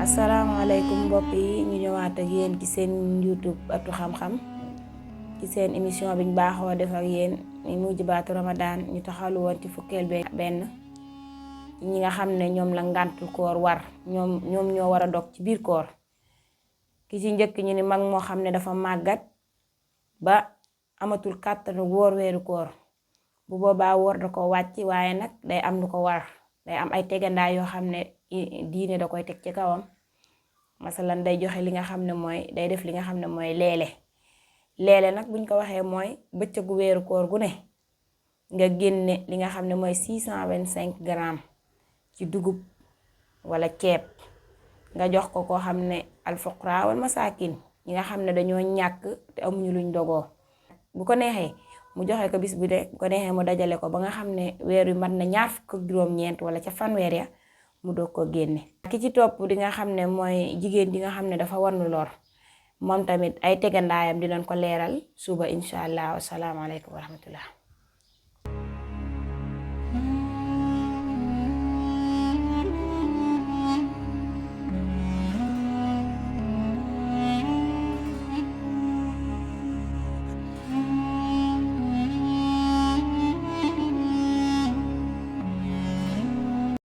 asalaamaaleykum mbokk yi ñu ñëwaat ak yéen ci seen YouTube Ëttu Xam-xam ci seen émission biñ baaxoo def ak yéen muy mujibaatu Ramadan ñu taxalu woon ci fukkeel benn ñi nga xam ne ñoom la ngàntul koor war ñoom ñoo war a dog ci biir koor. ki ci njëkk ñu ni mag moo xam ne dafa màggat ba amatul kàttanu wóor weeru koor bu boobaa wóor da ko wàcc waaye nag day am lu ko war, day am ay tegandaay yoo xam ne diine da koy teg ci kawam. masalan day joxe li nga xam ne mooy day def li nga xam ne mooy leele nag buñ ko waxee mooy bëccëgu weeru koor gu ne nga génne li nga xam ne mooy 625 grammes ci dugub wala ceeb nga jox ko koo xam ne alfuqra wal masakin ñi nga xam ne dañoo ñàkk te amuñu luñ dogoo. bu ko neexee mu joxe ko bis bu de bu ko neexee mu dajale ko ba nga xam ne weer wi mat na 29 wala ca fanweer ya mu doog ko génne. ki ci topp di nga xam ne mooy jigéen di nga xam ne dafa warnu lor moom tamit ay tegandaayam dinañ ko leeral suba incha allah. wasalaamaaleykum wa rahmatullah.